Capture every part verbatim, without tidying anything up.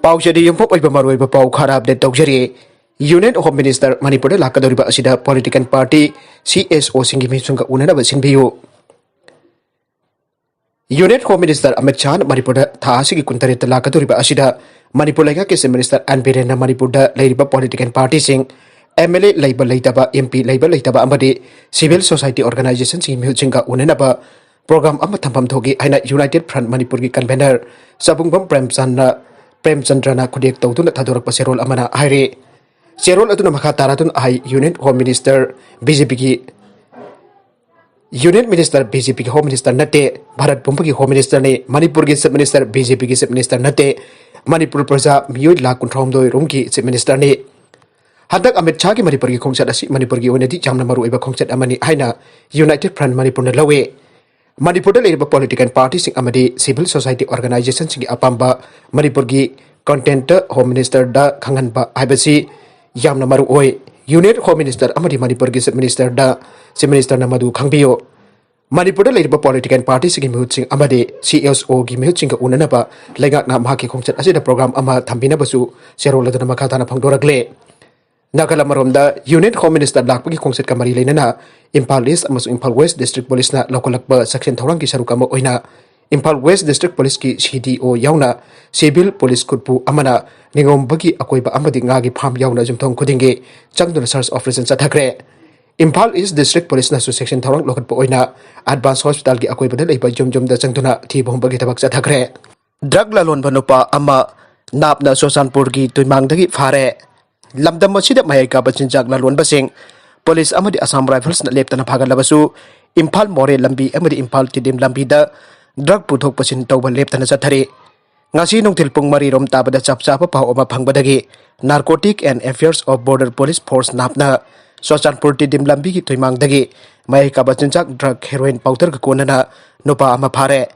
ꯄꯥꯎꯆꯦꯗ ꯌꯨꯝꯐꯝ ꯑꯣꯏꯕ ꯃꯔꯨꯑꯣꯏꯕ ꯄꯥꯎ ꯈꯔ ꯑꯞꯗꯦꯠ ꯇꯧꯖꯔꯤ꯫ ꯌꯨꯅꯤꯌꯟ ꯍꯣꯝ ꯃꯤꯅꯤꯁꯇꯔ ꯃꯅꯤꯄꯨꯔꯗ ꯂꯥꯛꯀꯗꯧꯔꯤꯕ ꯑꯁꯤꯗ ꯄꯣꯂꯤꯇꯤꯀꯦꯜ ꯄꯥꯔꯇꯤ ꯁꯤ ꯑꯦꯁ ꯑꯣꯁꯤꯡꯒꯤ ꯃꯤꯁꯤꯡꯒ ꯎꯅꯅꯕ ꯁꯤꯟꯕꯤꯌꯨ꯫ ꯌꯨꯅꯤꯌꯟ ꯍꯣꯝ ꯃꯤꯅꯤꯁꯇꯔ ꯑꯃꯤꯠ ꯁꯥꯍꯅ ꯃꯅꯤꯄꯨꯔꯗ ꯊꯥ ꯑꯁꯤꯒꯤ ꯀꯨꯟꯇꯔꯦꯠꯇ ꯂꯥꯛꯀꯗꯧꯔꯤꯕ ꯑꯁꯤꯗ ꯃꯅꯤꯄꯨꯔ ꯂꯩꯉꯥꯛꯀꯤ ꯆꯤꯐ ꯃꯤꯅꯤꯁꯇꯔ ꯑꯦꯟ ꯕꯤꯔꯦꯟꯅ ꯃꯅꯤꯄꯨꯔꯗ ꯂꯩꯔꯤꯕ ꯄꯣꯂꯤꯇꯤꯀꯦꯜ ꯄꯥꯔꯇꯤꯁꯤꯡ, ꯑꯦꯝ ꯑꯦꯜ ꯑꯦ ꯂꯩꯕ ꯂꯩꯇꯕ, ꯑꯦꯝ ꯄꯤ ꯂꯩꯕ ꯂꯩꯇꯕ ꯑꯃꯗꯤ ꯁꯤꯚꯤꯜ ꯁꯣꯁꯥꯏꯇꯤ ꯑꯣꯔꯒꯅꯥꯏꯖꯦꯁꯟꯁꯤꯡꯒꯤ ꯃꯤꯍꯨꯠꯁꯤꯡꯒ ꯎꯅꯅꯕ ꯄ꯭ꯔꯣꯒ꯭ꯔꯥꯝ ꯑꯃ ꯊꯝꯐꯝ ꯊꯣꯛꯏ ꯍꯥꯏꯅ ꯌꯨꯅꯥꯏꯇꯦꯗ ꯐ꯭ꯔꯟꯠ ꯃꯅꯤꯄꯨꯔꯒꯤ ꯀꯟꯚꯦꯅꯔ ꯆꯕꯨꯡꯕꯝ ꯄ꯭ꯔꯦꯝꯆꯟꯗ, ꯄ꯭ꯔꯦꯝꯆꯟꯗ꯭ꯔꯅ ꯈꯨꯗꯦꯛ ꯇꯧꯗꯨꯅ ꯊꯥꯗꯣꯔꯛꯄ ꯆꯦꯔꯣꯜ ꯑꯃꯅ ꯍꯥꯏꯔꯤ꯫ ꯆꯦꯔꯣꯜ ꯑꯗꯨꯅ ꯃꯈꯥ ꯇꯥꯔꯗꯨꯅ ꯍꯥꯏ, union home minister B J ꯄꯤꯒꯤ ꯌꯨꯅꯤꯌꯟ ꯃꯤꯅꯤꯁꯇꯔ ꯕꯤ ꯖꯦ ꯄꯤꯒꯤ ꯍꯣꯝ ꯃꯤꯅꯤꯁꯇꯔ ꯅꯠꯇꯦ, ꯚꯥꯔꯠ ꯄꯨꯝꯕꯒꯤ ꯍꯣꯝ ꯃꯤꯅꯤꯁꯇꯔꯅꯤ꯫ ꯃꯅꯤꯄꯨꯔꯒꯤ ꯆꯤꯐ ꯃꯤꯅꯤꯁꯇꯔ ꯕꯤ ꯖꯦ ꯄꯤꯒꯤ ꯆꯤꯐ ꯃꯤꯅꯤꯁꯇꯔ ꯅꯠꯇꯦ, ꯃꯅꯤꯄꯨꯔ ꯄ꯭ꯔꯖꯥ ꯃꯤꯑꯣꯏ ꯂꯥꯈ ꯀꯨꯟꯊ꯭ꯔꯥꯍꯨꯝꯗꯣꯏ ꯔꯣꯝꯒꯤ ꯆꯤꯐ ꯃꯤꯅꯤꯁꯇꯔꯅꯤ꯫ ꯍꯟꯗꯛ ꯑꯃꯤꯠ ꯁꯥꯍꯒꯤ ꯃꯅꯤꯄꯨꯔꯒꯤ ꯈꯣꯡꯆꯠ ꯑꯁꯤ ꯃꯅꯤꯄꯨꯔꯒꯤ ꯑꯣꯏꯅꯗꯤ ꯌꯥꯝꯅ ꯃꯔꯨꯑꯣꯏꯕ ꯈꯣꯡꯆꯠ ꯑꯃꯅꯤ ꯍꯥꯏꯅ ꯌꯨꯅꯥꯏꯇꯦꯗ ꯐ꯭ꯔꯟꯠ ꯃꯅꯤꯄꯨꯔꯅ ꯂꯧꯏ꯫ ꯃꯅꯤꯄꯨꯔꯗ ꯂꯩꯔꯤꯕ ꯄꯣꯂꯤꯇꯤꯀꯦꯜ ꯄꯥꯔꯇꯤꯁꯤꯡ ꯑꯃꯗꯤ ꯁꯤꯚꯤꯜ ꯁꯣꯁꯥꯏꯇꯤ ꯑꯣꯔꯒꯅꯥꯏꯖꯦꯁꯟꯁꯤꯡꯒꯤ ꯑꯄꯥꯝꯕ ꯃꯅꯤꯄꯨꯔꯒꯤ ꯀꯟꯇꯦꯟꯠꯇ ꯍꯣꯝ ꯃꯤꯅꯤꯁꯇꯔꯗ ꯈꯪꯍꯟꯕ ꯍꯥꯏꯕꯁꯤ ꯌꯥꯝꯅ ꯃꯔꯨ ꯑꯣꯏ꯫ ꯌꯨꯅꯤꯌꯟ ꯍꯣꯝ ꯃꯤꯅꯤꯁꯇꯔ ꯑꯃꯗꯤ ꯃꯅꯤꯄꯨꯔꯒꯤ ꯆꯤꯐ ꯃꯤꯅꯤꯁꯇꯔꯗ, ꯆꯤꯐ ꯃꯤꯅꯤꯁꯇꯔꯅ ꯃꯗꯨ ꯈꯪꯕꯤꯌꯨ꯫ ꯃꯅꯤꯄꯨꯔꯗ ꯂꯩꯔꯤꯕ ꯄꯣꯂꯤꯇꯤꯀꯦꯜ ꯄꯥꯔꯇꯤꯁꯤꯡꯒꯤ ꯃꯤꯍꯨꯠꯁꯤꯡ ꯑꯃꯗꯤ ꯁꯤ ꯑꯦꯁ ꯑꯣꯒꯤ ꯃꯤꯍꯨꯠꯁꯤꯡꯒ ꯎꯅꯅꯕ ꯂꯩꯉꯥꯛꯅ ꯃꯍꯥꯛꯀꯤ ꯈꯣꯡꯆꯠ ꯑꯁꯤꯗ ꯄ꯭ꯔꯣꯒ꯭ꯔꯥꯝ ꯑꯃ ꯊꯝꯕꯤꯅꯕꯁꯨ ꯆꯦꯔꯣꯜ ꯑꯗꯨꯅ ꯃꯈꯥ ꯇꯥꯅ ꯐꯣꯡꯗꯣꯔꯛꯂꯦ꯫ ꯅꯥꯀꯜ ꯑꯃꯔꯣꯝꯗ, ꯌꯨꯅꯤꯌꯟ ꯍꯣꯝ ꯃꯤꯅꯤꯁꯇꯔ ꯂꯥꯛꯄꯒꯤ ꯈꯣꯡꯆꯠꯀ ꯃꯔꯤ ꯂꯩꯅꯅ ꯏꯝꯐꯥꯜ ꯏꯁ ꯑꯃꯁꯨꯡ ꯏꯝꯐꯥꯜ ꯋꯦꯁ ꯗꯤꯁꯇ꯭ꯔꯤꯛ ꯄꯨꯂꯤꯁꯅ ꯂꯧꯈꯠꯂꯛꯄ ꯆꯦꯛꯁꯤꯟ ꯊꯧꯔꯥꯡꯒꯤ ꯁꯔꯨꯛ ꯑꯃ ꯑꯣꯏꯅ ꯏꯝꯐꯥꯜ ꯋꯦꯁ ꯗꯤꯁꯇ꯭ꯔꯤꯛ ꯄꯨꯂꯤꯁꯀꯤ ꯁꯤ ꯗꯤ ꯑꯣ ꯌꯥꯎꯅ ꯁꯤꯚꯤꯜ ꯄꯨꯂꯤꯁ ꯈꯨꯠꯄꯨ ꯑꯃꯅ ꯅꯤꯉꯣꯝꯕꯒꯤ ꯑꯀꯣꯏꯕ ꯑꯃꯗꯤ ꯉꯥꯒꯤ ꯐꯥꯔꯝ ꯌꯥꯎꯅ ꯌꯨꯝꯊꯣꯡ ꯈꯨꯗꯤꯡꯒꯤ ꯆꯪꯗꯨꯅ ꯁꯔꯆ ꯑꯣꯄꯔꯦꯁꯟ ꯆꯠꯊꯈ꯭ꯔꯦ꯫ ꯏꯝꯐꯥꯜ ꯏꯁ ꯗꯤꯁꯇ꯭ꯔꯤꯛ ꯄꯨꯂꯤꯁꯅꯁꯨ ꯆꯦꯛꯁꯤꯟ ꯊꯧꯔꯥꯡ ꯂꯧꯈꯠꯄ ꯑꯣꯏꯅ ꯑꯦꯗꯚꯥꯟꯁ ꯍꯣꯁꯄꯤꯇꯥꯜꯒꯤ ꯑꯀꯣꯏꯕꯗ ꯂꯩꯕ ꯌꯨꯝ ꯌꯨꯝꯗ ꯆꯪꯗꯨꯅ ꯊꯤꯕ ꯍꯨꯝꯕꯒꯤ ꯊꯕꯛ ꯆꯠꯊꯈ꯭ꯔꯦ꯫ ꯗ꯭ꯔꯒ ꯂꯂꯣꯟꯕ ꯅꯨꯄꯥ ꯑꯃ ꯅꯥꯞꯅ ꯆꯨꯔꯆꯥꯟꯄꯨꯔꯒꯤ ꯇꯨꯏꯃꯥꯡꯗꯒꯤ ꯐꯥꯔꯦ꯫ ꯂꯝꯗꯝ ꯑꯁꯤꯗ ꯃꯍꯩ ꯀꯥꯕ ꯆꯤꯟꯖꯥꯛ ꯂꯂꯣꯟꯕꯁꯤꯡ ꯄꯨꯂꯤꯁ ꯑꯃꯗꯤ ꯑꯁꯥꯝ ꯔꯥꯏꯐꯜꯁꯅ ꯂꯦꯞꯇꯅ ꯐꯥꯒꯠꯂꯕꯁꯨ, ꯏꯝꯐꯥꯜ ꯃꯣꯔꯦ ꯂꯝꯕꯤ ꯑꯃꯗꯤ ꯏꯝꯐꯥꯜ ꯇꯤꯗꯤꯝ ꯂꯝꯕꯤꯗ ꯗ꯭ꯔꯒ ꯄꯨꯊꯣꯛ ꯄꯨꯁꯤꯟ ꯇꯧꯕ ꯂꯦꯞꯇꯅ ꯆꯠꯊꯔꯤ꯫ ꯉꯁꯤ ꯅꯨꯡꯊꯤꯜ ꯄꯨꯡ ꯃꯔꯤ ꯔꯣꯝ ꯇꯥꯕꯗ ꯆꯞ ꯆꯥꯕ ꯄꯥꯎ ꯑꯃ ꯐꯪꯕꯗꯒꯤ Narcotic and Affairs of Border Police Force, ꯅꯥꯞꯅ Churachandpur Tiddim ꯂꯝꯕꯤꯒꯤ ꯇꯨꯏꯃꯥꯡꯗꯒꯤ ꯃꯍꯩ ꯀꯥꯕ ꯆꯤꯟꯖꯥꯛ ꯗ꯭ꯔꯒ ꯍꯦꯔꯣꯏꯟ ꯄꯥꯎꯗꯔꯒ ꯀꯣꯟꯅꯅ ꯅꯨꯄꯥ ꯑꯃ ꯐꯥꯔꯦ꯫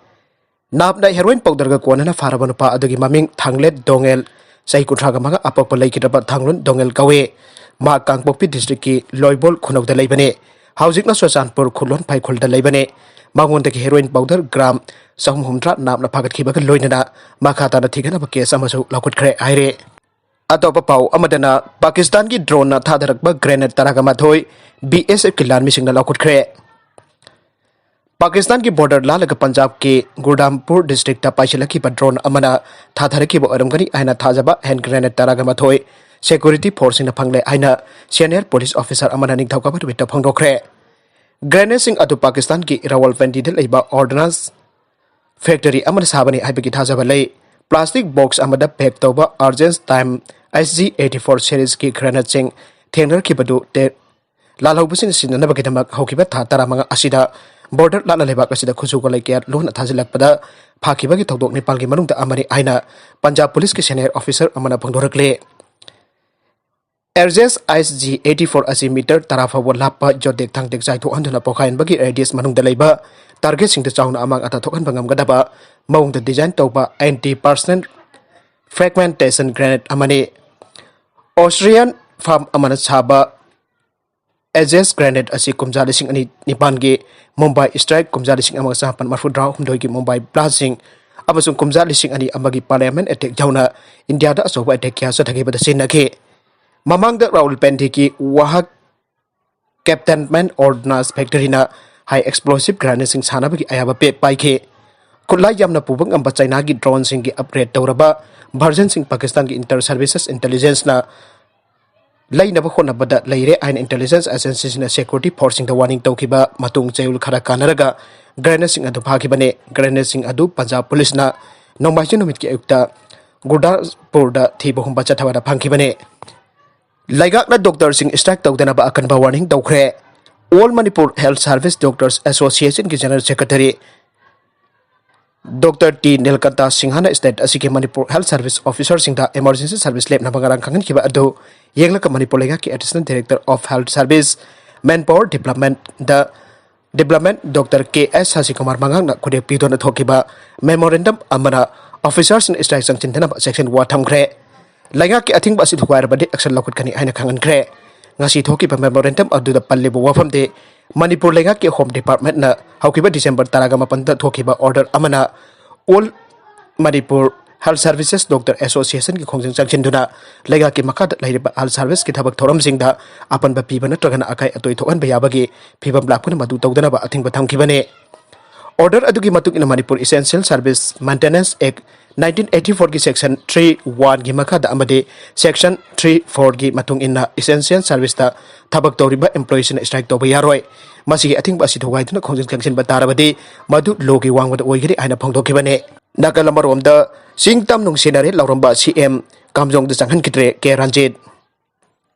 ꯅꯥꯞꯅ ꯍꯦꯔꯣꯏꯟ ꯄꯥꯎꯗꯔꯒ ꯀꯣꯟꯅꯅ ꯐꯥꯔꯕ ꯅꯨꯄꯥ ꯑꯗꯨꯒꯤ ꯃꯃꯤꯡ ꯊꯥꯡꯂꯦꯠ ꯗꯣꯉꯦꯜ, ꯆꯍꯤ ꯀꯨꯟꯊ꯭ꯔꯥꯒ ꯃꯉꯥ, ꯑꯄꯣꯛꯄ ꯂꯩꯈꯤꯗ꯭ꯔꯕ ꯊꯥꯡꯂꯨꯟ ꯗꯣꯉꯦꯜ ꯀꯧꯏ꯫ ꯃꯍꯥꯛ ꯀꯥꯡꯄꯣꯛꯄꯤ ꯗꯤꯁꯇ꯭ꯔꯤꯛꯀꯤ ꯂꯣꯏꯕꯣꯜ ꯈꯨꯅꯧꯗ ꯂꯩꯕꯅꯤ꯫ ꯍꯧꯖꯤꯛꯅ ꯆꯨꯔꯆꯥꯟꯄꯨꯔ ꯈꯨꯂꯣꯟ ꯐꯩꯈꯨꯜꯗ ꯂꯩꯕꯅꯤ꯫ ꯃꯉꯣꯟꯗꯒꯤ heroin powder gram ꯆꯍꯨꯝ ꯍꯨꯝꯗ꯭ꯔꯥ ꯅꯥꯝꯅ ꯐꯥꯒꯠꯈꯤꯕꯒ ꯂꯣꯏꯅꯅ ꯃꯈꯥ ꯇꯥꯅ ꯊꯤꯒꯠꯅꯕ case ꯑꯃꯁꯨ ꯂꯧꯈꯠꯈ꯭ꯔꯦ ꯍꯥꯏꯔꯦ꯫ ꯑꯇꯣꯞꯄ ꯄꯥꯎ ꯑꯃꯗꯅ ꯄꯥꯀꯤꯁꯇꯥꯟꯒꯤ droneꯅ ꯊꯥꯗꯔꯛꯄ grenade ꯇꯔꯥꯒ ꯃꯥꯊꯣꯏ BSFꯀꯤ ꯂꯥꯟꯃꯤꯁꯤꯡꯅ ꯂꯧꯈꯠꯈ꯭ꯔꯦ꯫ ꯄꯥꯀꯤꯁꯇꯥꯟꯒꯤ border ꯂꯥꯜꯂꯒ ꯄꯟꯖꯥꯕꯀꯤ ꯒꯨꯔꯗꯥꯝꯄꯨꯔ districtꯇ ꯄꯥꯏꯁꯤꯜꯂꯛꯈꯤꯕ drone ꯑꯃꯅ ꯊꯥꯊꯔꯛꯈꯤꯕ ꯑꯣꯏꯔꯝꯒꯅꯤ ꯍꯥꯏꯅ ꯊꯥꯖꯕ hand grenade ꯇꯔꯥꯒ ꯃꯥꯊꯣꯏ security forceꯁꯤꯡꯅ ꯐꯪꯂꯦ ꯍꯥꯏꯅ senior police officer ꯑꯃꯅ ꯅꯤꯡꯊꯧꯀꯥꯕ ꯅꯨꯃꯤꯠꯇ ꯐꯣꯡꯗꯣꯛꯈ꯭ꯔꯦ꯫ Grenadeꯁꯤꯡ ꯑꯗꯨ ꯄꯥꯀꯤꯁꯇꯥꯟꯒꯤ ꯔꯥꯋꯜꯄꯤꯟꯗꯤꯗ ꯂꯩꯕ ordnance factory ꯑꯃꯅ ꯁꯥꯕꯅꯤ ꯍꯥꯏꯕꯒꯤ ꯊꯥꯖꯕ ꯂꯩ꯫ Plastic box ꯑꯃꯗ pack ꯇꯧꯕ Urgent Time SG eighty-four serieski grenadeꯁꯤꯡ ꯊꯦꯡꯅꯔꯛꯈꯤꯕꯗꯨ ꯇꯦ-, ꯂꯥꯜꯍꯧꯕꯁꯤꯡ ꯁꯤꯟꯅꯅꯕꯒꯤꯗꯃꯛ ꯍꯧꯈꯤꯕ ꯊꯥ ꯇꯔꯥꯃꯉꯥ ꯑꯁꯤꯗ border ꯂꯥꯟꯅ ꯂꯩꯕꯥꯛ ꯑꯁꯤꯗ ꯈꯨꯠꯁꯨ ꯈꯨꯠꯂꯥꯏ ꯀꯌꯥ ꯂꯣꯟꯅ ꯊꯥꯖꯤꯜꯂꯛꯄꯗ ꯐꯥꯈꯤꯕꯒꯤ ꯊꯧꯗꯣꯛ ꯅꯤꯄꯥꯜꯒꯤ ꯃꯅꯨꯡꯗ ꯑꯃꯅꯤ ꯍꯥꯏꯅ ꯄꯟꯖꯥꯕ policeꯀꯤ senior officer ꯑꯃꯅ ꯐꯣꯡꯗꯣꯔꯛꯂꯤ꯫ Aegis SG eighty-four ꯑꯁꯤ meter ꯇꯔꯥ ꯐꯥꯎꯕ ꯂꯥꯞꯄ ꯌꯣꯠꯇꯦꯛ ꯊꯥꯡꯇꯦꯛ ꯆꯥꯏꯊꯣꯛꯍꯟꯗꯨꯅ ꯄꯣꯈꯥꯏꯍꯟꯕꯒꯤ radius ꯃꯅꯨꯡꯗ ꯂꯩꯕ targetꯁꯤꯡꯗ ꯆꯥꯎꯅ ꯑꯃꯥꯡ ꯑꯇꯥ ꯊꯣꯛꯍꯟꯕ ꯉꯝꯒꯗꯕ ꯃꯑꯣꯡꯗ design ꯇꯧꯕ anti personnel fragmentation grenade ꯑꯃꯅꯤ꯫ Austrian firm ꯑꯃꯅ ꯁꯥꯕ Aegis grenade ꯑꯁꯤ ꯀꯨꯝꯖꯥ ꯂꯤꯁꯤꯡ ꯑꯅꯤ ꯅꯤꯄꯥꯟꯒꯤ Mumbai strike, ꯀꯨꯝꯖꯥ ꯂꯤꯁꯤꯡ ꯑꯃꯒ ꯆꯃꯥꯄꯟ ꯃꯔꯤꯐꯨꯇꯔꯥꯍꯨꯝꯗꯣꯏꯒꯤ Mumbai blastꯁꯤꯡ ꯑꯃꯁꯨꯡ ꯀꯨꯝꯖꯥ ꯂꯤꯁꯤꯡ ꯑꯅꯤ ꯑꯃꯒꯤ Parliament attack ꯌꯥꯎꯅ ꯏꯟꯗꯤꯌꯥꯗ ꯑꯆꯧꯕ attack ꯀꯌꯥ ꯆꯠꯊꯈꯤꯕꯗ ꯁꯤꯖꯤꯟꯅꯈꯤ꯫ ꯃꯃꯥꯡꯗ Rahul ꯄꯦꯟꯗꯤꯒꯤ ꯋꯥꯍꯛ Cantonment Ordnance Factoryꯅ high explosive grenadeꯁꯤꯡ ꯁꯥꯅꯕꯒꯤ ꯑꯌꯥꯕ ꯄꯦ-, ꯄꯥꯏꯈꯤ꯫ ꯈꯨꯠꯂꯥꯏ ꯌꯥꯝꯅ ꯄꯨꯕ ꯉꯝꯕ ꯆꯥꯏꯅꯥꯒꯤ droneꯁꯤꯡꯒꯤ upgrade ꯇꯧꯔꯕ versionꯁꯤꯡ ꯄꯥꯀꯤꯁꯇꯥꯟꯒꯤ inter services intelligenceꯅ ꯂꯩꯅꯕ ꯍꯣꯠꯅꯕꯗ ꯂꯩꯔꯦ ꯍꯥꯏꯅ intelligence agencyꯁꯤꯡꯅ security forceꯁꯤꯡꯗ warning ꯇꯧꯈꯤꯕ ꯃꯇꯨꯡ ꯆꯌꯣꯜ ꯈꯔ ꯀꯥꯟꯅꯔꯒ grenadeꯁꯤꯡ ꯑꯗꯨ ꯐꯥꯈꯤꯕꯅꯤ꯫ Grenadeꯁꯤꯡ ꯑꯗꯨ ꯄꯟꯖꯥꯕ policeꯅ ꯅꯣꯡꯃꯥꯏꯖꯤꯡ ꯅꯨꯃꯤꯠꯀꯤ ꯑꯌꯨꯛꯇ ꯒꯨꯔꯗꯥꯁꯄꯨꯔꯗ ꯊꯤꯕ ꯍꯨꯝꯕ ꯆꯠꯊꯕꯗ ꯐꯪꯈꯤꯕꯅꯤ꯫ ꯂꯩꯉꯥꯛꯅ doctorꯁꯤꯡ strike ꯇꯧꯗꯅꯕ ꯑꯀꯟꯕ warning ꯇꯧꯈ꯭ꯔꯦ꯫ All Manipur Health Service Doctors Associationꯒꯤ general secretary Doctor T ꯅꯤꯜꯀꯟꯇ ꯁꯤꯡꯍꯅ state ꯑꯁꯤꯒꯤ Manipur health service officerꯁꯤꯡꯗ emergency service ꯂꯦꯞꯅꯕ ꯉꯔꯥꯡ ꯈꯪꯍꯟꯈꯤꯕ ꯑꯗꯨ ꯌꯦꯡꯂꯒ ꯃꯅꯤꯄꯨꯔ ꯂꯩꯉꯥꯛꯀꯤ Additional Director of Health Service, Manpower Developmentꯗ Development Doctor K S ꯁꯁꯤꯀꯨꯃꯥꯔ ꯃꯉꯥꯡꯅ ꯈꯨꯗꯦꯞ ꯄꯤꯗꯨꯅ ꯊꯣꯛꯈꯤꯕ memorandum ꯑꯃꯅ officerꯁꯤꯡꯅ strike ꯆꯪꯁꯤꯟꯗꯅꯕ ꯆꯦꯛꯁꯤꯟ ꯋꯥ ꯊꯝꯈ꯭ꯔꯦ꯫ ꯂꯩꯉꯥꯛꯀꯤ ꯑꯊꯤꯡꯕ ꯑꯁꯤ ꯊꯨꯒꯥꯏꯔꯕꯗꯤ action ꯂꯧꯈꯠꯀꯅꯤ ꯍꯥꯏꯅ ꯈꯪꯍꯟꯈ꯭ꯔꯦ꯫ ꯉꯁꯤ ꯊꯣꯛꯈꯤꯕ memorandum ꯑꯗꯨꯗ ꯄꯜꯂꯤꯕ ꯋꯥꯐꯝꯗꯤ, ꯃꯅꯤꯄꯨꯔ ꯂꯩꯉꯥꯛꯀꯤ Home Department ꯅ ꯍꯧꯈꯤꯕ December ꯇꯔꯥꯒ ꯃꯥꯄꯟꯗ ꯊꯣꯛꯈꯤꯕ order ꯑꯃꯅ All Manipur Health Services Doctor Association ꯒꯤ ꯈꯣꯡꯖꯪ ꯆꯪꯁꯤꯟꯗꯨꯅ ꯂꯩꯉꯥꯛꯀꯤ ꯃꯈꯥꯗ ꯂꯩꯔꯤꯕ health service ꯀꯤ ꯊꯕꯛ ꯊꯧꯔꯝꯁꯤꯡꯗ ꯑꯄꯟꯕ ꯄꯤꯕ ꯅꯠꯇ꯭ꯔꯒꯅ ꯑꯀꯥꯏ ꯑꯇꯣꯏ ꯊꯣꯛꯍꯟꯕ ꯌꯥꯕꯒꯤ ꯐꯤꯕꯝ ꯂꯥꯛꯄꯅ ꯃꯗꯨ ꯇꯧꯗꯅꯕ ꯑꯊꯤꯡꯕ ꯊꯝꯈꯤꯕꯅꯤ꯫ Order ꯑꯗꯨꯒꯤ ꯃꯇꯨꯡ ꯏꯟꯅ Manipur Essential Service Maintenance Act nineteen eighty four ꯒꯤ section three one ꯒꯤ ꯃꯈꯥꯗ ꯑꯃꯗꯤ section three four ꯒꯤ ꯃꯇꯨꯡ ꯏꯟꯅ essential service ꯇ ꯊꯕꯛ ꯇꯧꯔꯤꯕ employee ꯁꯤꯡꯅ strike ꯇꯧꯕ ꯌꯥꯔꯣꯏ꯫ ꯃꯁꯤꯒꯤ ꯑꯊꯤꯡꯕ ꯑꯁꯤ ꯊꯨꯒꯥꯏꯗꯨꯅ ꯈꯣꯡꯖꯪ ꯆꯪꯁꯤꯟꯕ ꯇꯥꯔꯕꯗꯤ ꯃꯗꯨ law ꯒꯤ ꯋꯥꯡꯃꯗ ꯑꯣꯏꯒꯅꯤ ꯍꯥꯏꯅ ꯐꯣꯡꯗꯣꯛꯈꯤꯕꯅꯤ꯫ ꯅꯥꯀꯜ ꯑꯃꯔꯣꯝꯗ, ꯆꯤꯡ ꯇꯝ ꯅꯨꯡꯁꯤꯅꯔꯦ ꯂꯥꯎꯔꯝꯕ ꯁꯤ ꯑꯦꯝ ꯀꯥꯝꯖꯣꯡꯗ ꯆꯪꯍꯟꯈꯤꯗ꯭ꯔꯦ ꯀꯦ ꯔꯟꯖꯤꯠ꯫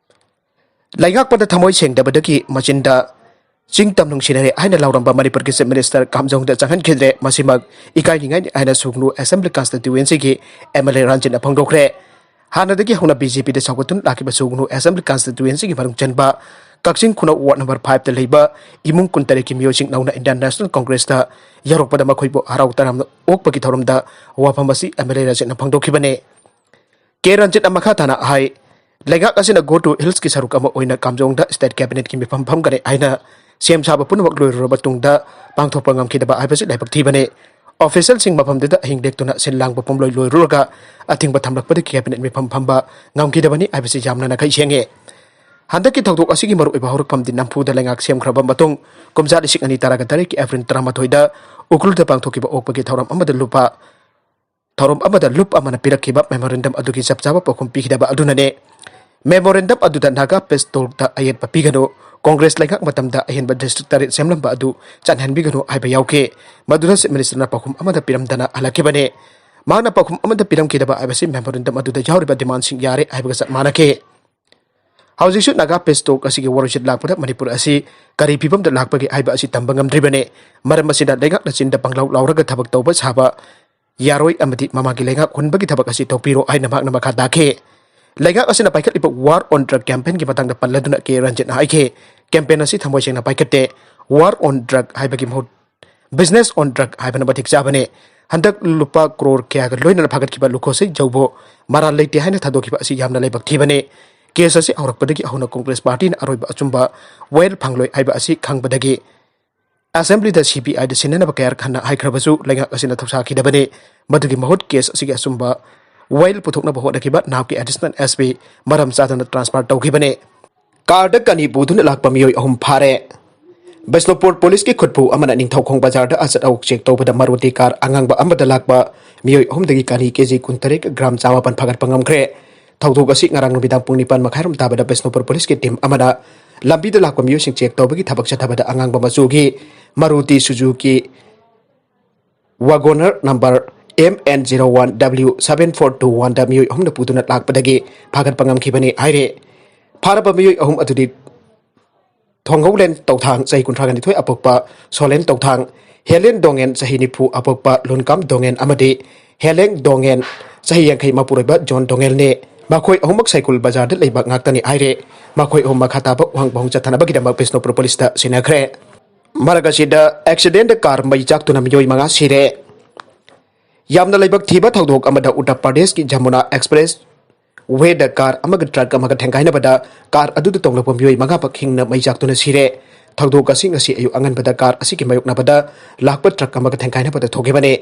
ꯂꯩꯉꯥꯛꯄꯗ ꯊꯃꯣꯏ ꯁꯦꯡꯗꯕꯗꯒꯤ ꯃꯆꯤꯟꯗ ꯆꯤꯡ ꯇꯝ ꯅꯨꯡꯁꯤꯅꯔꯦ ꯍꯥꯏꯅ ꯂꯥꯎꯔꯝꯕ ꯃꯅꯤꯄꯨꯔꯒꯤ Chief Minister ꯀꯥꯝꯖꯣꯡꯗ ꯆꯪꯍꯟꯈꯤꯗ꯭ꯔꯦ꯫ ꯃꯁꯤꯃꯛ ꯏꯀꯥꯏꯅꯤꯡꯉꯥꯏꯅꯤ ꯍꯥꯏꯅ ꯁꯨꯒꯅꯨ Assembly Constituency ꯒꯤ M L A ꯔꯟꯖꯤꯠꯅ ꯐꯣꯡꯗꯣꯛꯈ꯭ꯔꯦ꯫ ꯍꯥꯟꯅꯗꯒꯤ ꯍꯧꯅ B J P ꯗ ꯁꯧꯒꯠꯇꯨꯅ ꯂꯥꯛꯈꯤꯕ ꯁꯨꯒꯅꯨ Assembly Constituency ꯒꯤ ꯃꯅꯨꯡ ꯆꯟꯕ ꯀꯛꯆꯤꯡ ꯈꯨꯅꯧ Ward number five ꯇ ꯂꯩꯕ ꯏꯃꯨꯡ ꯀꯨꯟꯇꯔꯦꯠꯀꯤ ꯃꯤꯑꯣꯏꯁꯤꯡ ꯅꯧꯅ Indian National Congress ꯇ ꯌꯥꯎꯔꯛꯄꯗ ꯃꯈꯣꯏꯕꯨ ꯍꯔꯥꯎ ꯇꯔꯥꯝꯅ ꯑꯣꯛꯄꯒꯤ ꯊꯧꯔꯝꯗ ꯋꯥꯐꯝ ꯑꯁꯤ M L A ꯔꯟꯖꯤꯠꯅ ꯐꯣꯡꯗꯣꯛꯈꯤꯕꯅꯤ꯫ ꯀꯦ ꯔꯟꯖꯤꯠꯅ ꯃꯈꯥ ꯇꯥꯅ ꯍꯥꯏ, ꯂꯩꯉꯥꯛ ꯑꯁꯤꯅ Go to Hills ꯀꯤ ꯁꯔꯨꯛ ꯑꯃ ꯑꯣꯏꯅ ꯀꯥꯝꯖꯣꯡꯗ State Cabinet ꯀꯤ ꯃꯤꯐꯝ ꯐꯝꯒꯅꯤ ꯍꯥꯏꯅ ꯁꯦꯝ ꯁꯥꯕ ꯄꯨꯝꯅꯃꯛ ꯂꯣꯏꯔꯨꯔꯕ ꯇꯨꯡꯗ ꯄꯥꯡꯊꯣꯛꯄ ꯉꯝꯈꯤꯗꯕ ꯍꯥꯏꯕꯁꯤ ꯂꯥꯏꯕꯛ ꯊꯤꯕꯅꯤ꯫ Official ꯁꯤꯡ ꯃꯐꯝꯗꯨꯗ ꯑꯍꯤꯡ ꯂꯦꯛꯇꯨꯅ ꯁꯤꯜ ꯂꯥꯡꯕ ꯄꯨꯝꯂꯣꯏ ꯂꯣꯏꯔꯨꯔꯒ ꯑꯊꯤꯡꯕ ꯊꯝꯂꯛꯄꯗꯒꯤ Cabinet ꯃꯤꯐꯝ ꯐꯝꯕ ꯉꯝꯈꯤꯗꯕꯅꯤ ꯍꯥꯏꯕꯁꯤ ꯌꯥꯝꯅ ꯅꯥꯈꯩ ꯁꯦꯡꯉꯤ꯫ ꯍꯟꯗꯛꯀꯤ ꯊꯧꯗꯣꯛ ꯑꯁꯤꯒꯤ ꯃꯔꯨꯑꯣꯏꯕ ꯍꯧꯔꯛꯐꯝꯗꯤ ꯅꯝꯐꯨꯗ ꯂꯩꯉꯥꯛ ꯁꯦꯝꯈ꯭ꯔꯕ ꯃꯇꯨꯡ ꯀꯨꯝꯖꯥ ꯂꯤꯁꯤꯡ ꯑꯅꯤ ꯇꯔꯥꯒ ꯇꯔꯦꯠꯀꯤ April ꯇꯔꯥꯃꯥꯊꯣꯏꯗ ꯎꯈ꯭ꯔꯨꯜꯗ ꯄꯥꯡꯊꯣꯛꯈꯤꯕ ꯑꯣꯛꯄꯒꯤ ꯊꯧꯔꯝ ꯑꯃꯗ ꯂꯨꯄꯥ ꯊꯧꯔꯝ ꯑꯃꯗ ꯂꯨꯞ ꯑꯃꯅ ꯄꯤꯔꯛꯈꯤꯕ memorandum ꯑꯗꯨꯒꯤ ꯆꯞ ꯆꯥꯕ ꯄꯥꯎꯈꯨꯝ ꯄꯤꯈꯤꯗꯕ ꯑꯗꯨꯅꯅꯦ꯫ Memorandum ꯑꯗꯨꯗ Naga Peace Talk ꯇ ꯑꯌꯦꯠꯄ ꯄꯤꯒꯅꯨ, Congress ꯂꯩꯉꯥꯛ ꯃꯇꯝꯗ ꯑꯍꯦꯟꯕ district ꯇꯔꯦꯠ ꯁꯦꯝꯂꯝꯕ ꯑꯗꯨ ꯆꯠꯍꯟꯕꯤꯒꯅꯨ ꯍꯥꯏꯕ ꯌꯥꯎꯈꯤ꯫ ꯃꯗꯨꯗ Chief Minister ꯅ ꯄꯥꯎꯈꯨꯝ ꯑꯃꯗ ꯄꯤꯔꯝꯗꯅ ꯍꯜꯂꯛꯈꯤꯕꯅꯤ꯫ ꯃꯍꯥꯛꯅ ꯄꯥꯎꯈꯨꯝ ꯑꯃꯗ ꯄꯤꯔꯝꯈꯤꯗꯕ ꯍꯥꯏꯕꯁꯤ memorandum ꯑꯗꯨꯗ ꯌꯥꯎꯔꯤꯕ demand ꯁꯤꯡ ꯌꯥꯔꯦ ꯍꯥꯏꯕꯒ ꯆꯞ ꯃꯥꯟꯅꯈꯤ꯫ ꯍꯧꯖꯤꯛꯁꯨ Naga Peace Talk ꯑꯁꯤꯒꯤ ꯋꯥꯔꯣꯏꯁꯤꯠ ꯂꯥꯛꯄꯗ ꯃꯅꯤꯄꯨꯔ ꯑꯁꯤ ꯀꯔꯤ ꯐꯤꯕꯝꯗ ꯂꯥꯛꯄꯒꯦ ꯍꯥꯏꯕ ꯑꯁꯤ ꯇꯝꯕ ꯉꯝꯗ꯭ꯔꯤꯕꯅꯤ꯫ ꯃꯔꯝ ꯑꯁꯤꯅ ꯂꯩꯉꯥꯛꯅ ꯆꯤꯟꯗ ꯄꯪꯂꯥꯎ ꯂꯥꯎꯔꯒ ꯊꯕꯛ ꯇꯧꯕ ꯁꯥꯕ ꯌꯥꯔꯣꯏ ꯑꯃꯗꯤ ꯃꯃꯥꯡꯒꯤ ꯂꯩꯉꯥꯛ ꯍꯨꯟꯕꯒꯤ ꯊꯕꯛ ꯑꯁꯤ ꯇꯧꯕꯤꯔꯣ ꯍꯥꯏꯅ ꯃꯍꯥꯛꯅ ꯃꯈꯥ ꯇꯥꯈꯤ꯫ ꯂꯩꯉꯥꯛ ꯑꯁꯤꯅ ꯄꯥꯏꯈꯠꯂꯤꯕ War on Drug campaign ꯒꯤ ꯃꯇꯥꯡꯗ ꯄꯜꯂꯗꯨꯅ ꯀꯦ ꯔꯟꯖꯤꯠꯅ ꯍꯥꯏꯈꯤ, campaign ꯑꯁꯤ ꯊꯃꯣꯏ ꯁꯦꯡꯅ ꯄꯥꯏꯈꯠꯇꯦ꯫ War on Drug ꯍꯥꯏꯕꯒꯤ ꯃꯍꯨꯠ Business on Drug ꯍꯥꯏꯕꯅ ꯃꯇꯤꯛ ꯆꯥꯕꯅꯤ꯫ ꯍꯟꯗꯛ ꯂꯨꯄꯥ ꯀ꯭ꯔꯣꯔ ꯀꯌꯥꯒ ꯂꯣꯏꯅꯅ ꯐꯥꯒꯠꯈꯤꯕ ꯂꯨꯈꯣꯁꯩ ꯖꯧꯕꯨ ꯃꯔꯥꯜ ꯂꯩꯇꯦ ꯍꯥꯏꯅ ꯊꯥꯗꯣꯛꯈꯤꯕ ꯑꯁꯤ ꯌꯥꯝꯅ ꯂꯥꯏꯕꯛ ꯊꯤꯕꯅꯤ꯫ ꯀꯦꯁ ꯑꯁꯤ ꯍꯧꯔꯛꯄꯗꯒꯤ ꯍꯧꯅ ꯀꯣꯡꯒ꯭ꯔꯦꯁ ꯄꯥꯔꯇꯤꯅ ꯑꯔꯣꯏꯕ ꯑꯆꯨꯝꯕ ꯋꯥꯌꯦꯜ ꯐꯪꯂꯣꯏ ꯍꯥꯏꯕ ꯑꯁꯤ ꯈꯪꯕꯗꯒꯤ ꯑꯦꯁꯦꯝꯕ꯭ꯂꯤꯗ ꯁꯤ ꯕꯤ ꯑꯥꯏꯗ ꯁꯤꯟꯅꯅꯕ ꯀꯌꯥꯔꯛ ꯍꯟꯅ ꯍꯥꯏꯈ꯭ꯔꯕꯁꯨ ꯂꯩꯉꯥꯛ ꯑꯁꯤꯅ ꯊꯧꯁꯥꯈꯤꯗꯕꯅꯤ꯫ ꯃꯗꯨꯒꯤ ꯃꯍꯨꯠ ꯀꯦꯁ ꯑꯁꯤꯒꯤ ꯑꯆꯨꯝꯕ ꯋꯥꯌꯦꯜ ꯄꯨꯊꯣꯛꯅꯕ ꯍꯣꯠꯅꯈꯤꯕ ꯅꯥꯞꯀꯤ ꯑꯦꯗꯤꯁꯅꯦꯜ ꯑꯦꯁ ꯄꯤ ꯃꯔꯝ ꯆꯥꯗꯅ ꯇ꯭ꯔꯥꯟꯁꯐꯔ ꯇꯧꯈꯤꯕꯅꯤ꯫ ꯀꯥꯔꯗ ꯀꯥꯅꯤ ꯄꯨꯗꯨꯅ ꯂꯥꯛꯄ ꯃꯤꯑꯣꯏ ꯑꯍꯨꯝ ꯐꯥꯔꯦ꯫ ꯕꯤꯁꯅꯨꯄꯨꯔ ꯄꯨꯂꯤꯁꯀꯤ ꯈꯨꯠꯄꯨ ꯑꯃꯅ ꯅꯤꯡꯊꯧꯈꯣꯡ ꯕꯖꯥꯔꯗ ꯑꯆꯠ ꯑꯋꯣꯛ ꯆꯦꯛ ꯇꯧꯕꯗ ꯃꯔꯨꯇꯤ ꯀꯥꯔ ꯑꯉꯥꯡꯕ ꯑꯃꯗ ꯂꯥꯛꯄ ꯃꯤꯑꯣꯏ ꯑꯍꯨꯝꯗꯒꯤ ꯀꯥꯅꯤ ꯀꯦ ꯖꯤ ꯀꯨꯟꯇꯔꯦꯠ ꯒ꯭ꯔꯥꯝ ꯆꯥꯃꯥꯄꯟ ꯐꯥꯒꯠꯄ ꯉꯝꯈ꯭ꯔꯦ꯫ ꯊꯧꯗꯣꯛ ꯑꯁꯤ ꯉꯔꯥꯡ ꯅꯨꯃꯤꯗꯥꯡ ꯄꯨꯡ ꯅꯤꯄꯥꯟ ꯃꯈꯥꯏꯔꯣꯝ ꯇꯥꯕꯗ ꯕꯤꯁꯅꯨꯄꯨꯔ ꯄꯨꯂꯤꯁꯀꯤ ꯇꯤꯝ ꯑꯃꯅ ꯂꯝꯕꯤꯗ ꯂꯥꯛꯄ ꯃꯤꯑꯣꯏꯁꯤꯡ ꯆꯦꯛ ꯇꯧꯕꯒꯤ ꯊꯕꯛ ꯆꯠꯊꯕꯗ ꯑꯉꯥꯡꯕ ꯃꯆꯨꯒꯤ Maruti Suzuki wagon R number M N zero one W seven four two ꯋꯥꯟꯗ ꯃꯤꯑꯣꯏ ꯑꯍꯨꯝꯅ ꯄꯨꯗꯨꯅ ꯂꯥꯛꯄꯗꯒꯤ ꯐꯥꯒꯠꯄ ꯉꯝꯈꯤꯕꯅꯤ ꯍꯥꯏꯔꯦ꯫ ꯐꯥꯔꯕ ꯃꯤꯑꯣꯏ ꯑꯍꯨꯝ ꯑꯗꯨꯗꯤ ꯊꯣꯡꯒꯧꯂꯦꯟ ꯇꯧꯊꯥꯡ, ꯆꯍꯤ ꯀꯨꯟꯊ꯭ꯔꯥꯒ ꯅꯤꯊꯣꯏ ꯑꯄꯣꯛꯄ ꯁꯣꯂꯦꯟ ꯇꯧꯊꯥꯡ, ꯍꯦꯂꯦꯟ ꯗꯣꯡꯉꯦꯟ, ꯆꯍꯤ ꯅꯤꯐꯨ ꯑꯄꯣꯛꯄ ꯂꯨꯟꯀꯥꯝ ꯗꯣꯡꯉꯦꯟ ꯑꯃꯗꯤ ꯍꯦꯂꯦꯡ ꯗꯣꯡꯉꯦꯟ, ꯆꯍꯤ ꯌꯥꯡꯈꯩ ꯃꯄꯨꯔꯣꯏꯕ ꯖꯣꯟ ꯗꯣꯡꯉꯦꯜꯅꯤ꯫ ꯃꯈꯣꯏ ꯑꯍꯨꯝꯃꯛ ꯁꯥꯏꯀꯨꯜ ꯕꯖꯥꯔꯗ ꯂꯩꯕ ꯉꯥꯛꯇꯅꯤ ꯍꯥꯏꯔꯦ꯫ ꯃꯈꯣꯏ ꯑꯍꯨꯝ ꯃꯈꯥ ꯇꯥꯕ ꯋꯥꯍꯪ ꯄꯥꯎꯍꯪ ꯆꯠꯊꯅꯕꯒꯤꯗꯃꯛ ꯕꯤꯁꯅꯨꯄꯨꯔ ꯄꯨꯂꯤꯁꯇ ꯁꯤꯟꯅꯈ꯭ꯔꯦ꯫ ꯃꯔꯛ ꯑꯁꯤꯗ, ꯑꯦꯛꯁꯤꯗꯦꯟꯗ ꯀꯥꯔ ꯃꯩ ꯆꯥꯛꯇꯨꯅ ꯃꯤꯑꯣꯏ ꯃꯉꯥ ꯁꯤꯔꯦ꯫ ꯌꯥꯝꯅ ꯂꯥꯏꯕꯛ ꯊꯤꯕ ꯊꯧꯗꯣꯛ ꯑꯃꯗ ꯎꯠꯇꯔ ꯄ꯭ꯔꯗꯦꯁꯀꯤ ꯖꯃꯨꯅꯥ ꯑꯦꯛꯁꯄ꯭ꯔꯦꯁ ꯋꯦꯗ ꯀꯥꯔ ꯑꯃꯒ ꯇ꯭ꯔꯛ ꯑꯃꯒ ꯊꯦꯡꯒꯥꯏꯅꯕꯗ ꯀꯥꯔ ꯑꯗꯨꯗ ꯇꯣꯡꯂꯛꯄ ꯃꯤꯑꯣꯏ ꯃꯉꯥꯃꯛ ꯍꯤꯡꯅ ꯃꯩ ꯆꯥꯛꯇꯨꯅ ꯁꯤꯔꯦ꯫ ꯊꯧꯗꯣꯛ ꯑꯁꯤ ꯉꯁꯤ ꯑꯌꯨꯛ ꯑꯉꯟꯕꯗ ꯀꯥꯔ ꯑꯁꯤꯒꯤ ꯃꯥꯌꯣꯛꯅꯕꯗ ꯂꯥꯛꯄ ꯇ꯭ꯔꯛ ꯑꯃꯒ ꯊꯦꯡꯒꯥꯏꯅꯕꯗ ꯊꯣꯛꯈꯤꯕꯅꯤ꯫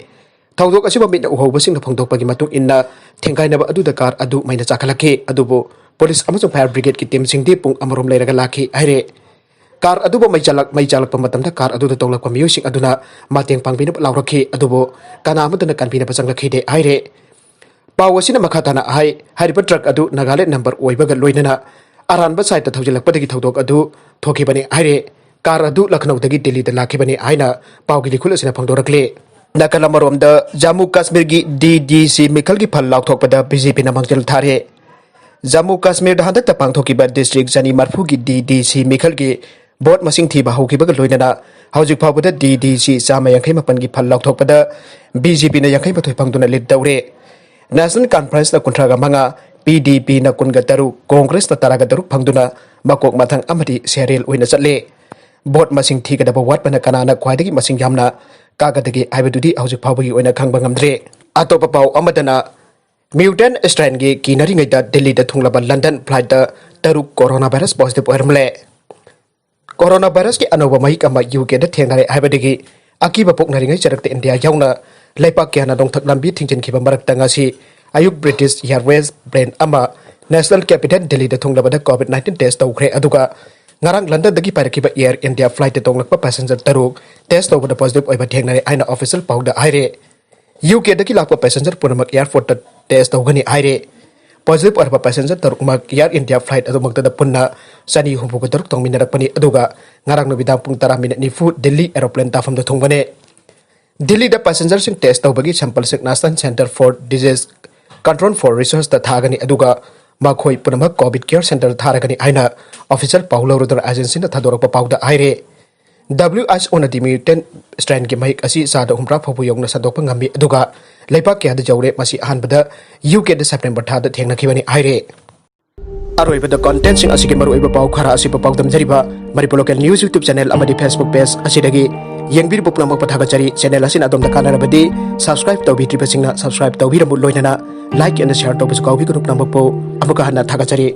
ꯊꯧꯗꯣꯛ ꯑꯁꯤꯕꯨ ꯃꯤꯠꯅ ꯎꯍꯧꯕꯁꯤꯡꯅ ꯐꯣꯡꯗꯣꯛꯄꯒꯤ ꯃꯇꯨꯡ ꯏꯟꯅ, ꯊꯦꯡꯒꯥꯏꯅꯕ ꯑꯗꯨꯗ ꯀꯥꯔ ꯑꯗꯨ ꯃꯩꯅ ꯆꯥꯛꯈꯠꯂꯛꯈꯤ꯫ ꯑꯗꯨꯕꯨ ꯄꯨꯂꯤꯁ ꯑꯃꯁꯨꯡ ꯐꯥꯌꯔ ꯕ꯭ꯔꯤꯒꯦꯗꯀꯤ ꯇꯤꯝꯁꯤꯡꯗꯤ ꯄꯨꯡ ꯑꯃꯔꯣꯝ ꯂꯩꯔꯒ ꯂꯥꯛꯈꯤ ꯍꯥꯏꯔꯦ꯫ ꯀꯥꯔ ꯑꯗꯨꯕꯨ ꯃꯩ ꯆꯥꯂꯛ-, ꯃꯩ ꯆꯥꯂꯛꯄ ꯃꯇꯝꯗ ꯀꯥꯔ ꯑꯗꯨꯗ ꯇꯣꯡꯂꯛꯄ ꯃꯤꯑꯣꯏꯁꯤꯡ ꯑꯗꯨꯅ ꯃꯇꯦꯡ ꯄꯥꯡꯕꯤꯅꯕ ꯂꯥꯎꯔꯛꯈꯤ, ꯑꯗꯨꯕꯨ ꯀꯅꯥ ꯑꯃꯠꯇꯅ ꯀꯟꯕꯤꯅꯕ ꯆꯪꯂꯛꯈꯤꯗꯦ ꯍꯥꯏꯔꯦ꯫ ꯄꯥꯎ ꯑꯁꯤꯅ ꯃꯈꯥ ꯇꯥꯅ ꯍꯥꯏ, ꯍꯥꯏꯔꯤꯕ ꯇ꯭ꯔꯛ ꯑꯗꯨ ꯅꯥꯒꯥꯂꯦꯟꯗ ꯅꯝꯕꯔ ꯑꯣꯏꯕꯒ ꯂꯣꯏꯅꯅ ꯑꯔꯥꯟꯕ ꯁꯥꯏꯠꯇ ꯊꯧꯖꯤꯜꯂꯛꯄꯗꯒꯤ ꯊꯧꯗꯣꯛ ꯑꯗꯨ ꯊꯣꯛꯈꯤꯕꯅꯤ ꯍꯥꯏꯔꯦ꯫ ꯀꯥꯔ ꯑꯗꯨ ꯂꯈꯅꯧꯗꯒꯤ ꯗꯤꯜꯂꯤꯗ ꯂꯥꯛꯈꯤꯕꯅꯤ ꯍꯥꯏꯅ ꯄꯥꯎꯒꯤ ꯂꯤꯈꯨꯜ ꯑꯁꯤꯅ ꯐꯣꯡꯗꯣꯔꯛꯂꯤ꯫ ꯅꯥꯀꯜ ꯑꯃꯔꯣꯝꯗ, ꯖꯝꯃꯨ ꯀꯥꯁꯃꯤꯔꯒꯤ ꯗꯤ ꯗꯤ ꯁꯤ ꯃꯤꯈꯜꯒꯤ ꯐꯜ ꯂꯥꯎꯊꯣꯛꯄꯗ ꯕꯤ ꯖꯦ ꯄꯤꯅ ꯃꯥꯡꯖꯤꯜ ꯊꯥꯔꯦ꯫ ꯖꯝꯃꯨ ꯀꯥꯁꯃꯤꯔꯗ ꯍꯟꯗꯛꯇ ꯄꯥꯡꯊꯣꯛꯈꯤꯕ ꯗꯤꯁꯇ꯭ꯔꯤꯛ ꯆꯅꯤ ꯃꯔꯤꯐꯨꯒꯤ ꯗꯤ ꯗꯤ ꯁꯤ ꯃꯤꯈꯜꯒꯤ ꯚꯣꯠ ꯃꯁꯤꯡ ꯊꯤꯕ ꯍꯧꯈꯤꯕꯒ ꯂꯣꯏꯅꯅ ꯍꯧꯖꯤꯛ ꯐꯥꯎꯕꯗ ꯗꯤ ꯗꯤ ꯁꯤ ꯆꯥꯝꯃ ꯌꯥꯡꯈꯩ ꯃꯥꯄꯟꯒꯤ ꯐꯜ ꯂꯥꯎꯊꯣꯛꯄꯗ ꯕꯤ ꯖꯦ ꯄꯤꯅ ꯌꯥꯡꯈꯩ ꯃꯥꯊꯣꯏ ꯐꯪꯗꯨꯅ ꯂꯤꯗ ꯇꯧꯔꯦ꯫ ꯅꯦꯁꯅꯦꯜ ꯀꯟꯐꯔꯦꯟꯁꯅ ꯀꯨꯟꯊ꯭ꯔꯥꯒ ꯃꯉꯥ, ꯄꯤ ꯗꯤ ꯄꯤꯅ ꯀꯨꯟꯒ ꯇꯔꯨꯛ, ꯀꯣꯡꯒ꯭ꯔꯦꯁꯅ ꯇꯔꯥꯒ ꯇꯔꯨꯛ ꯐꯪꯗꯨꯅ ꯃꯀꯣꯛ ꯃꯊꯪ ꯑꯃꯗꯤ ꯁꯦꯔꯤꯌꯦꯜ ꯑꯣꯏꯅ ꯆꯠꯂꯦ꯫ ꯚꯣꯠ ꯃꯁꯤꯡ ꯊꯤꯒꯗꯕ ꯋꯥꯠꯄꯅ ꯀꯅꯥꯅ ꯈ꯭ꯋꯥꯏꯗꯒꯤ ꯃꯁꯤꯡ ꯌꯥꯝꯅ ꯀꯥꯒꯗꯒꯦ ꯍꯥꯏꯕꯗꯨꯗꯤ ꯍꯧꯖꯤꯛ ꯐꯥꯎꯕꯒꯤ ꯑꯣꯏꯅ ꯈꯪꯕ ꯉꯝꯗ꯭ꯔꯤ꯫ ꯑꯇꯣꯞꯄ ꯄꯥꯎ ꯑꯃꯗꯅ, Mutant strain ꯒꯤ ꯀꯤꯅꯔꯤꯉꯩꯗ ꯗꯤꯜꯂꯤꯗ ꯊꯨꯡꯂꯕ ꯂꯟꯗꯟ flight ꯇ ꯇꯔꯨꯛ coronavirus positive ꯑꯣꯏꯔꯝꯂꯦ꯫ Coronavirus ꯀꯤ ꯑꯅꯧꯕ ꯃꯍꯤꯛ ꯑꯃ ꯌꯨ ꯀꯦꯗ ꯊꯦꯡꯅꯔꯦ ꯍꯥꯏꯕꯗꯒꯤ ꯑꯀꯤꯕ ꯄꯣꯛꯅꯔꯤꯉꯩ ꯆꯔꯛꯇ ꯏꯟꯗꯤꯌꯥ ꯌꯥꯎꯅ ꯂꯩꯄꯥꯛ ꯀꯌꯥꯅ ꯅꯣꯡꯊꯛ ꯂꯝꯕꯤ ꯊꯤꯡꯖꯤꯟꯈꯤꯕ ꯃꯔꯛꯇ ꯉꯁꯤ ꯑꯌꯨꯛ British Airways plane ꯑꯃ national capital ꯗꯤꯜꯂꯤꯗ ꯊꯨꯡꯂꯕꯗ COVID nineteen test ꯇꯧꯈ꯭ꯔꯦ꯫ ꯑꯗꯨꯒ ꯉꯔꯥꯡ ꯂꯟꯗꯟꯗꯒꯤ ꯄꯥꯏꯔꯛꯈꯤꯕ Air India flight ꯇ ꯇꯣꯡꯂꯛꯄ passenger ꯇꯔꯨꯛ test ꯇꯧꯕꯗ positive ꯑꯣꯏꯕ ꯊꯦꯡꯅꯔꯦ ꯍꯥꯏꯅ official ꯄꯥꯎꯗ ꯍꯥꯏꯔꯦ꯫ ꯌꯨ ꯀꯦꯗꯒꯤ ꯂꯥꯛꯄ passenger ꯄꯨꯝꯅꯃꯛ airport ꯇ test ꯇꯧꯒꯅꯤ ꯍꯥꯏꯔꯦ꯫ Positive ꯑꯣꯏꯔꯕ passenger ꯇꯔꯨꯛꯃꯛ Air India flight ꯑꯗꯨꯃꯛꯇꯗ ꯄꯨꯟꯅ ꯆꯅꯤ ꯍꯨꯝꯐꯨꯒ ꯇꯔꯨꯛ ꯇꯣꯡꯃꯤꯟꯅꯔꯛꯄꯅꯤ꯫ ꯑꯗꯨꯒ ꯉꯔꯥꯡ ꯅꯨꯃꯤꯗꯥꯡ ꯄꯨꯡ ꯇꯔꯥ ꯃꯤꯅꯠ ꯅꯤꯐꯨ ꯗꯤꯜꯂꯤ aeroplane ꯇꯥꯐꯝꯗ ꯊꯨꯡꯕꯅꯦ꯫ ꯗꯤꯜꯂꯤꯗ passenger ꯁꯤꯡ test ꯇꯧꯕꯒꯤ sample ꯁꯤꯡ National Centre for Disease Control for Research ꯇ ꯊꯥꯒꯅꯤ꯫ ꯑꯗꯨꯒ ꯃꯈꯣꯏ ꯄꯨꯝꯅꯃꯛ COVID care centre ꯗ ꯊꯥꯔꯒꯅꯤ ꯍꯥꯏꯅ official ꯄꯥꯎ ꯂꯧꯔꯗꯨꯅ agency ꯅ ꯊꯥꯗꯣꯔꯛꯄ ꯄꯥꯎꯗ ꯍꯥꯏꯔꯦ꯫ W H O ꯅꯗꯤ mutant strain ꯒꯤ ꯃꯍꯤꯛ ꯑꯁꯤ ꯆꯥꯗ ꯍꯨꯝꯗ꯭ꯔꯥ ꯐꯥꯎꯕ ꯌꯧꯅ ꯁꯟꯗꯣꯛꯄ ꯉꯝꯃꯤ꯫ ꯑꯗꯨꯒ ꯂꯩꯕꯥꯛ ꯀꯌꯥꯗ ꯌꯧꯔꯦ꯫ ꯃꯁꯤ ꯑꯍꯥꯟꯕꯗ ꯌꯨ ꯀꯦꯗ September ꯊꯥꯗ ꯊꯦꯡꯅꯈꯤꯕꯅꯤ ꯍꯥꯏꯔꯦ꯫ ꯑꯔꯣꯏꯕꯗ content ꯁꯤꯡ ꯑꯁꯤꯒꯤ ꯃꯔꯨꯑꯣꯏꯕ ꯄꯥꯎ ꯈꯔ ꯑꯁꯤꯕꯨ ꯄꯥꯎꯗꯝꯖꯔꯤꯕ Manipur Local News YouTube channel ꯑꯃꯗꯤ Facebook page ꯑꯁꯤꯗꯒꯤ ꯌꯦꯡꯕꯤꯔꯤꯕ ꯄꯨꯝꯅꯃꯛꯄꯨ ꯊꯥꯒꯠꯆꯔꯤ꯫ Channel ꯑꯁꯤꯅ ꯑꯗꯣꯝꯗ ꯀꯥꯟꯅꯔꯕꯗꯤ subscribe ꯇꯧꯕꯤꯗ꯭ꯔꯤꯕꯁꯤꯡꯅ subscribe ꯇꯧꯕꯤꯔꯝꯃꯨ, ꯂꯣꯏꯅꯅ like and share ꯇꯧꯕꯁꯨ ꯀꯥꯎꯕꯤꯒꯅꯨ꯫ ꯄꯨꯝꯅꯃꯛꯄꯨ ꯑꯃꯨꯛꯀ ꯍꯟꯅ ꯊꯥꯒꯠꯆꯔꯤ꯫